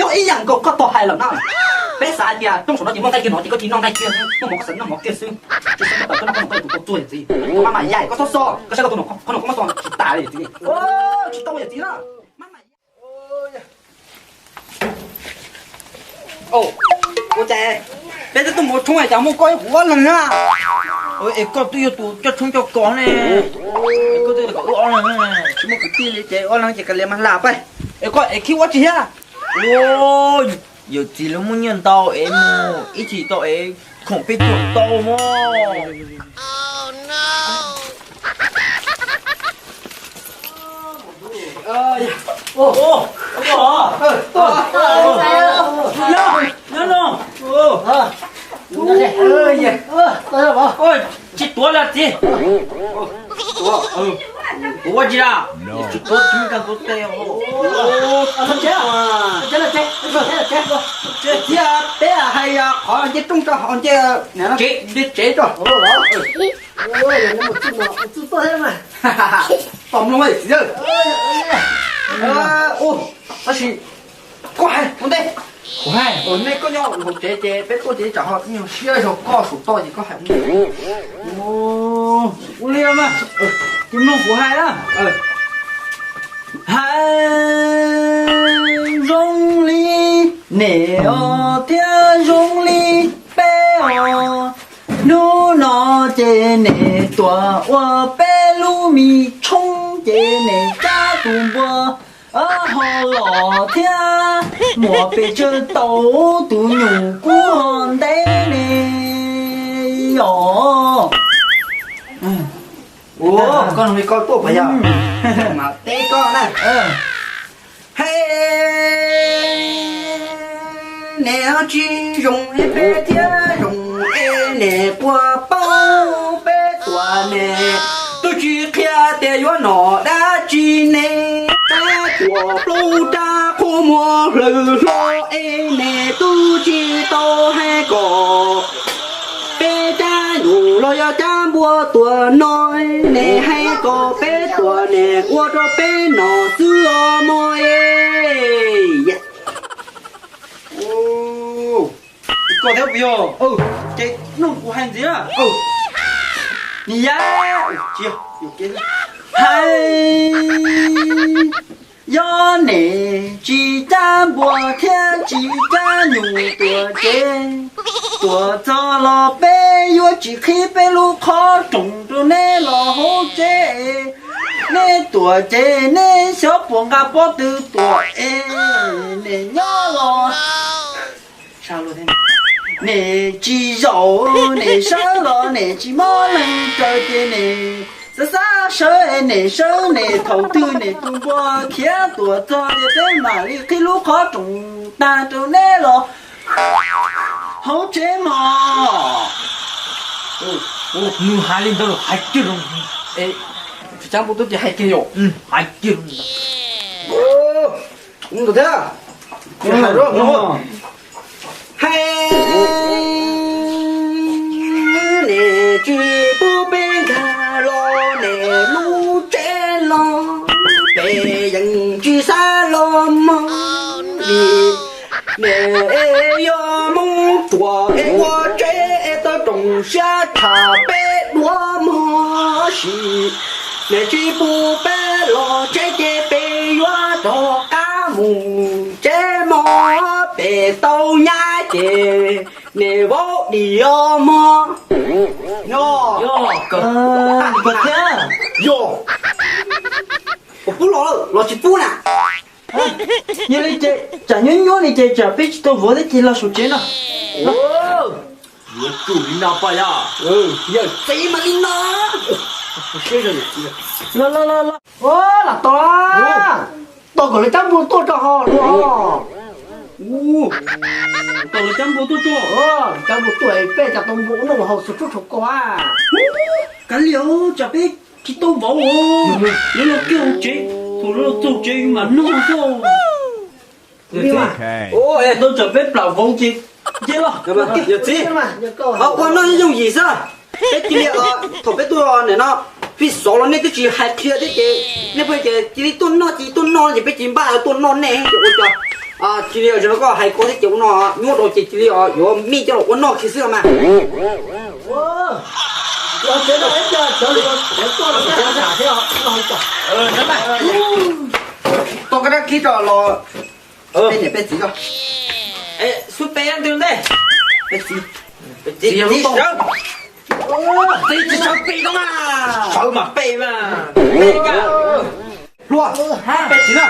Yog ib yam nkaus koj tau hais lawm na. Peb xav hais tias rooj saum no ces muaj nqaij kiag no ces koj cia li noj nqaij kiag, muaj mov koj xav noj mov kiag xwb. Tsis xav koj tawm koj noj koj noj koj tus kua txuag yawm txiv. Koj maj mam yaim koj txhob xo, koj saib koj tus no, koj no koj muab xo tsis tas li yawm txiv. Tsis tau yawm txiv na. Ua cas peb twb tuaj mus ua tshoob cas muaj koj ib kuv ob leeg na? Es koj twb yog tus coj tshoob coj kos ne, koj twb yog kom wb ob leeg, tsis muaj kwv tij li ces ob leeg ces kav liam mas hla pab. Es koj es khib ua tsi thiab? Yawm txiv lawv muaj nyiaj ntau es mus ib chim tau es khoom peb tuaj tau mog. Tsis tuav li txiv. Kuv ua tsi a? Tsis tuav, tsis muaj kab tuav tes. Txiv, peb hais qhov nce rooj rau hauv nce, nce tsev rau. Tos mloog txiv. Tab sis koj hais ua ntej. Kuv hais, nej koj nyob hauv tsev ces peb tuaj ces tsam ho nyuag siab zog, koj saum toj ces koj hais ua ntej. Ua li mas, ces mloog kuv hais na. Hais zoo li nej os thiab zoo li peb os. Hnub no ces nej tuaj ua peb lub me tshoob ces nej cab tus npua ho los thiab muaj pes tsawg tau tus nyuj kub ho ntev ne. Os, koj no koj tuaj pas yog mas teb koj na. Hais nej tsis zoo es peb thiaj zoo es nej puas paub peb tuam ne. Twb tsis qhia tias yuav nom dab tsi ne, peb tuam plaub rab qhua muag hlawv hlo es nej twb tsis tau hais kom peb cab nyuj los yog cab npua tuaj no, nej hais kom peb tuam ne ua rau peb nom xwb os mog. Koj thiab puas yog? Ces mloog kuv hais ntxiv na. Ni ya, hais yog nej tsis cab npua thiab tsis cab nyuj tuaj tsev, tuaj txog los peb yuav tsis qhib peb lub qhov rooj rau nej los hauv tsev. Nej tuaj ces nej xyov puas nqa pob tw tuaj es nej nyob los, nej tsis zaum, nej sawv los nej tsis mob leeg raws ces nej xav xav sawv, nej sawv nej thaum twg nej tus npua khiav tuaj txog ces peb mam li qhib lub qhov rooj tag rau neb los hauv tsev mog. Nws hais li ntawd los hais kiag zoo. Tsis cab npua tuaj ces hais kiag yom. Hais kiag zoo. Ntawd thiab, hais rau hais, nej tsis pub peb nkag los nej lub tsev no, peb yeej tsis xav los mog, vim nej yog Hmoob ruam es ua tsev es tau rooj siab tshaj peb duav mog. Sis nej tsis pub peb los tsev ces peb yuav rov qab mus tsev mog, peb tau nyab ces nej vauv dim os mog. Yog, yog, pub los los tsis pub na. Yog li ces tsam nyuab nyuab li ces tsam peb tsis tau vauv thiab ces los saum tsev no. Yuav tsum li no pab yog. Yawm txiv mas li no. Los los los los. Lam tos, tos kom lawv cab npua tuaj rau hauv los. Tos lawv cab npua tuaj tso. Cab npua tuaj peb cov tau npua ua noj haus xuas tsuab tshau koj a. Kav liam, tsam peb tsis tau vauv. Lawv los kiag hauv tsev, thaum lawv los txog tsev yus mam noj xwb. Tau tsam peb plam vauv ces nce los. Yawm txiv, ho koj noj yooj yim xwb. Peb cia li, thaum peb tuaj nim no, peb xov los nej twb tsis hais qhia thiab ces nej pheej ces cia li tuaj noj cia li tuaj noj ces peb cia li npaj tuaj noj nej ces ua cas Cia li, zaum no koj hais koj thiab ces ua no, nyuaj rau ces cia li os, yuav mij coj los ua noj kiag xwb los mas. Tau koj dab kib rau los, peb niam peb txiv tso. Xub peb ntwg ntej. Peb txiv, peb txiv, txiv sawv, txiv tsis sawv peb tau mas, sawv mas peb mas. Hluas, peb txiv na,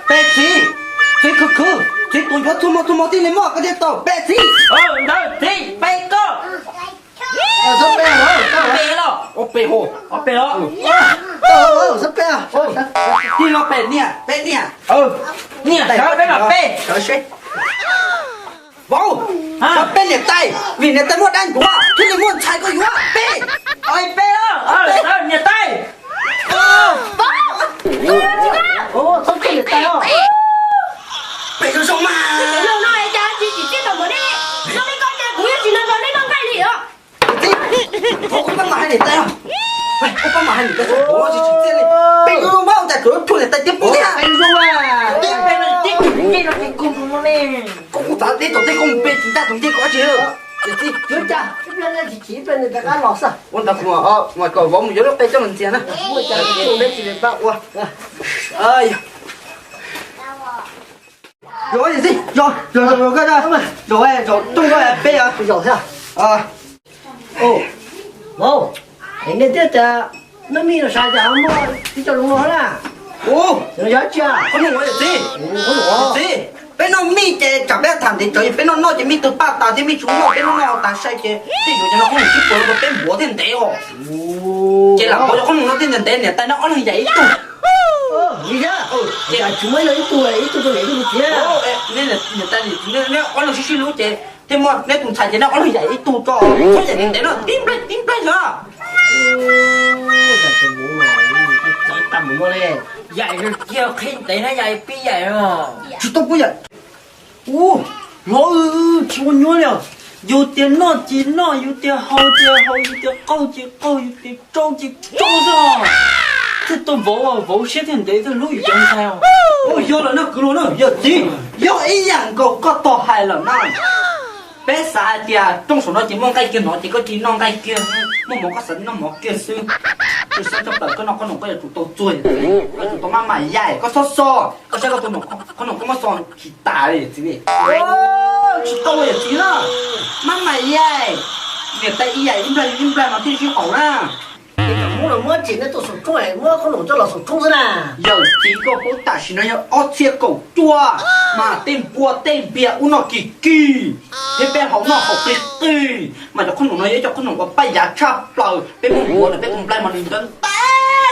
peb txiv, txiv khwv khwv, txiv tus nchuav txhua hmo txhua hmo thiaj li muaj koj thiaj tau peb txiv. Ntawd txiv peb koj. Peb los, ob peb hos, ob peb los. Tij los peb niam, peb niam. Niam sawv peb los peb. Vauv, sawv peb niam tais, vim niam tais muaj dab ncuav thiaj li muaj ntxhais koj yuav peb. Peb los, niam tais. Txhob peb niam tais os. Peb zoo zoo mas. Zoo no es cas tsis tsim txiaj tau npaum li? Zoo li koj ces kuv yuav tsis nrog neb noj nqaij li os. Txiv, thov koj pab mam hais niam tais os. Koj pab mam hais niam tais, koj tsis tsim txiaj li. Peb zoo zoo mas, cas tsuas thuam niam tais tiab pub thiab. Peb zoo mas. Koj kuj txav deb tom tej koj mus pe tsis ncaj tus ncej koj tsis. Txiv, ua ntawd kuv mam kom vauv mus yuav lub qe coj los ntxias na. Peb tsis li pab ua. Zaum, zaum, zaum, zaum, zaum rooj koj peb os. Vauv, nej thiaj tias noj mij no sas cas muaj tib co zoo no na. Ua, yog tsi? Qhob noom, txiv, txiv, peb noj mij ces tsam peb tham ntev tsawv, peb noj noj ces mij twb paj tas thiab mij tsis noj, peb noj noj tas sai ces tej zaum cov no qhob noom sib puas rau peb npuav thiaj ntev os. Ces lam npuav cov qhob noom no thiaj ntev ntev, niam tais neb ob leeg yaim ib tug. Li thiab, ces tsis muaj ib leeg ib tug, ib tug rau niam ib tug rau txiv. Niam tais, neb ob leeg sib sib hlub ces thiaj muaj neb tus ntxhais ces neb ob leeg yaim ib tug tso, txhob yaim ntev ntev no, tib nplai tib nplai xwb. Yaim kiag qhib ntev na, yaim pib yaim os. Tsis tau pub yaim. Ua, hlob, tsis ua nyuaj li os. Yus tias noj ces noj, yus tias haus ces haus, yus tias qaug ces qaug, yus tias tsau ces tsau xwb os. Thiaj tau vauv, vauv siab thiaj ntev thiaj hlub yus cov ntxhais os. Yog lawm na kwv Luag na, yawm txiv, yog ib yam nkaus koj tau hais lawm na. Peb xav hais tias rooj saum no ces muaj nqaij kiag no ces koj cia li noj nqaij kiag, muaj mov koj xav noj mov kiag xwb. Tsis xav tshaj plaws koj noj qhob noom koj yuav tsum tau txuag, koj tsum tau maj mam yaim, koj txhob so, koj saib koj tus noom, qhob noom koj muab so tsis tas li yawm txiv li. Tsis tau yawm txiv na, maj mam yaim, niam tais ib yaim ib nplaj ib nplaj no thiaj sib haum na. Muab los muab tsis, nej tuaj saum roob muab qhob noom coj los saum roob xwb na. Yawm txiv koj paub tam sim no yog ob txhiab kaum cuaj mas tej npua tej npias ub no kis kis, thiab peb haus noj haus qis qis, mas cov qhob noom no yog ib co qhob noom uas paj yav tshaj plaws, peb muab npuav ntawm peb tus nplaig mas nws ntev ntev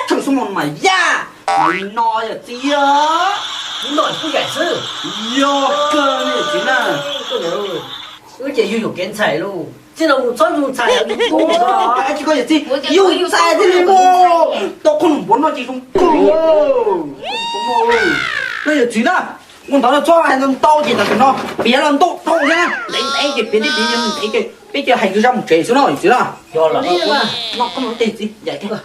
tshee xwb mas yaj, mas li no yawm txiv. Noj kuj yaim xwb. Yog kawg li yawm txiv na. Wb ces yug yuam kev ntxhais lauj, txij no mus txhob yug ntxhais. Tsis koj yawm txiv, yug ntxhais thiaj li muaj, tau qhob noom npuav noj ces zoo kawg. No yawm txiv na, ua ntawd no txhob hais ntau ntau ces ntawm no piav los ntau dhau na, ntev ntev ces piav tib piav ntev ces peb cia hais kwv zaj mus tsev xwb no yawm txiv na. Yog lawm, noj qhob noom tej txiv yaim thiab.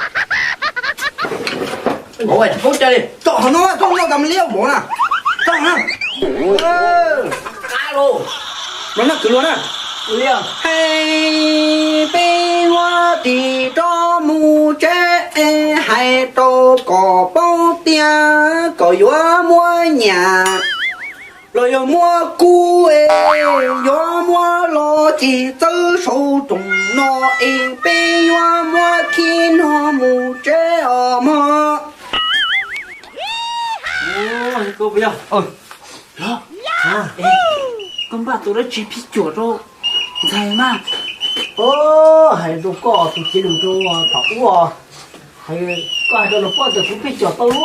Tsis paub cai li, tsom hov no, tsom no tas li vauv na. Tsom na. Los noj kwv Luag na. Hais peb yuav tig rov mus tsev, hais rau kom paub tias kom yuav muab nyiam los yog muab kub, yuav muab los ces txawb saum rooj no es peb yuav muab khib no mus tsev os mog. Koj npaj tus dab tsi phij cuam rau ntxhais mas? Hais rau koj tus cev lus rau tom ub, koj hais rau luag poj tias kuv phij cuam tau lub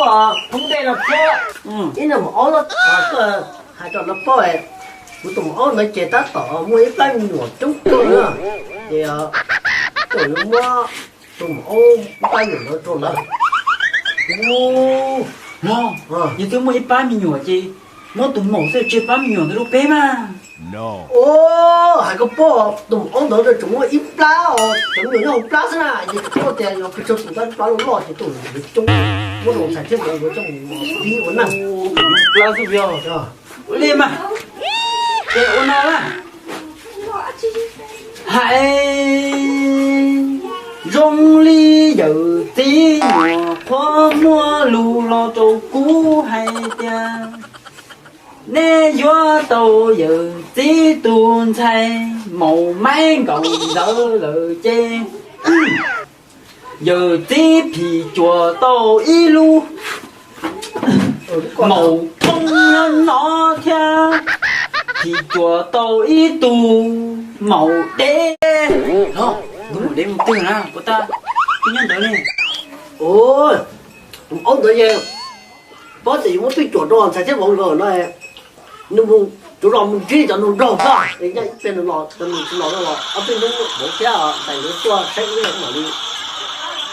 thoob ntej no thiab ib nag maum aub, koj hais rau luag poj, kuv tus maum aub ntawd ces tab tom muaj ib plab me nyuam coob kawg na, ces koj yuav muab tus maum aub ib plab me nyuam ntawd rau lawv. Yog twb muaj ib plab me nyuam ces muab tus maum xwb, tseg plab me nyuam ntawd rau peb mas. Hais koj poj, tus maum aub ntawd tseem muaj ib plab os, cov me nyuam nyob hauv plab xwb na, ces koj tias yog koj tseg tus plab loj loj ces tus coob, muab rau ntxhais thiab nkawd coj mus ua neej. Plab xwb yog. Ua li mas, ces ua no na. Hais zoo li yawm txiv nyuam qhuav muaj lus los rau kuv hais tias, neb yuav tau yawm txiv tus ntxhais maum maib nkaus ntawd lawm ces yawm txiv phim cuam tau ib lub maum poob no thiab phim cuam tau ib tug maum dev. Lub maum dev mus twg na, puas tau nyob ntawd ne? Tus aub ntawd ces, pob txwm yus muab twj cuam rau ntxhais thiab vauv nkawd no, nws mus, tsuav los mus ntsib cov nraug nraug xwb, es nyob ib pliag nws los, cov nws tsis los no los ob peb hnub vauv thiab ntxhais nkawd tuaj saib wb mam li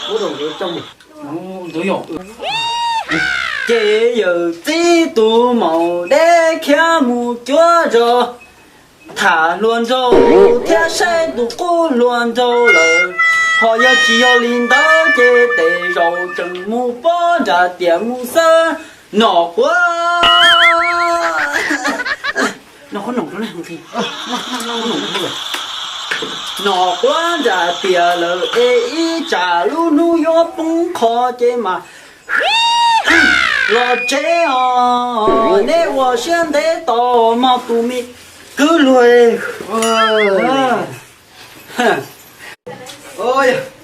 muab rau nkawd coj mus. Ces yawm txiv tus maum dev khiav mus cuab zos tham hluas nraug thiab saib tus qub hluas nraug lawm, ho yog tsis yog li ntawd ces tej zaum tseem mus pob nram tiaj mus xwb. Nom Quab, nom Quab, nom, nom Quab nram tiaj lawm es ib tsam lub hnub yuav poob qho ces mas los tsev os, neb ua siab ntev tos mog tus me kwv luag.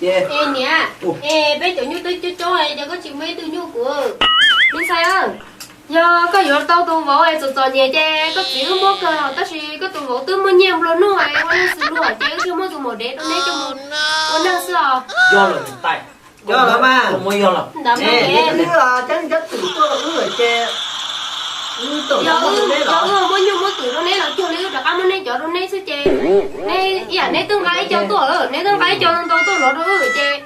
Es niam, es peb cov nyuj twb coob coob es cas koj tsis muab ib tug nyuj kuv? Me ntxhais, yog koj yuav tau tus vauv es txom txom nyem ces koj txiv wb muab kawg, tab sis koj tus vauv twb muaj nyiaj nplua nuj es ua neej xws luag ces wb thiaj muab tus maum dev rau neb coj mus ua neej xwb os. Yog lawm tais, yog lawm mas, ntawd mas, twb cab cab twm tuaj wb lawm ces, yog wb muab nyuj muab twm rau neb los cuag li wb rov qab muab neb cov rau neb xwb ces, neb ib yam neb twb nqa ib co tuaj, neb twb nqa ib co ntau tuaj los rau wb ces,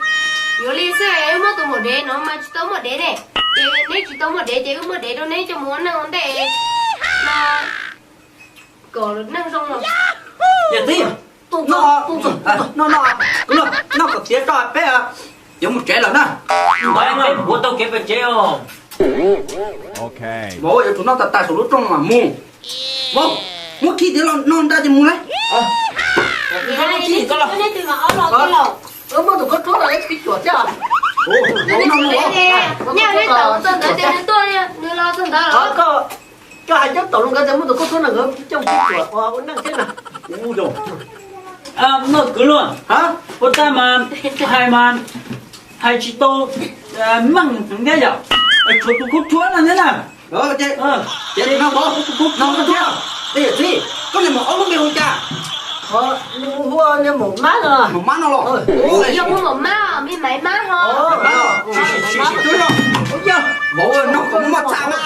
yuav li xwb wb muab tus maum dev no mas tsis tau muaj dev ne, ces neb tsis tau muaj dev ces wb muab dev rau neb coj mus ua neej ua ntej no, kom neej zoo los. Yawm txiv, noj, noj, noj kom tiav tso peb yuav mus tsev lawm na. Ntawd peb puav tau kev pem tsev os. Vauv yuav tsum noj tas tas saum lub rooj mas mus. Vauv, muab khi tiav los noj nraj ces mus lauj. Wb muab tus khaub rhuab no ib pib cuam thiab. Nyob neb tawm txog ntawd ces nws tuaj, nws los txog ntawd los. Koj hais cov tom lus nkawd tias muab tus khaub rhuab no nkawd coj pib cuam ua neej thiab na. Noj kwv luag, puas tag mas hais mas hais tsis tau meej thiab yom, tshuav tus khaub rhuab no thiab na. Ces no vauv, tus khaub rhuab, yawm txiv, koj niag maum aub lub npe hu cas? Hu niag maum mab no. Maum mab no los? Yog hu maum mab, me maiv mab ho. Vauv, noj kom muaj txaj mas.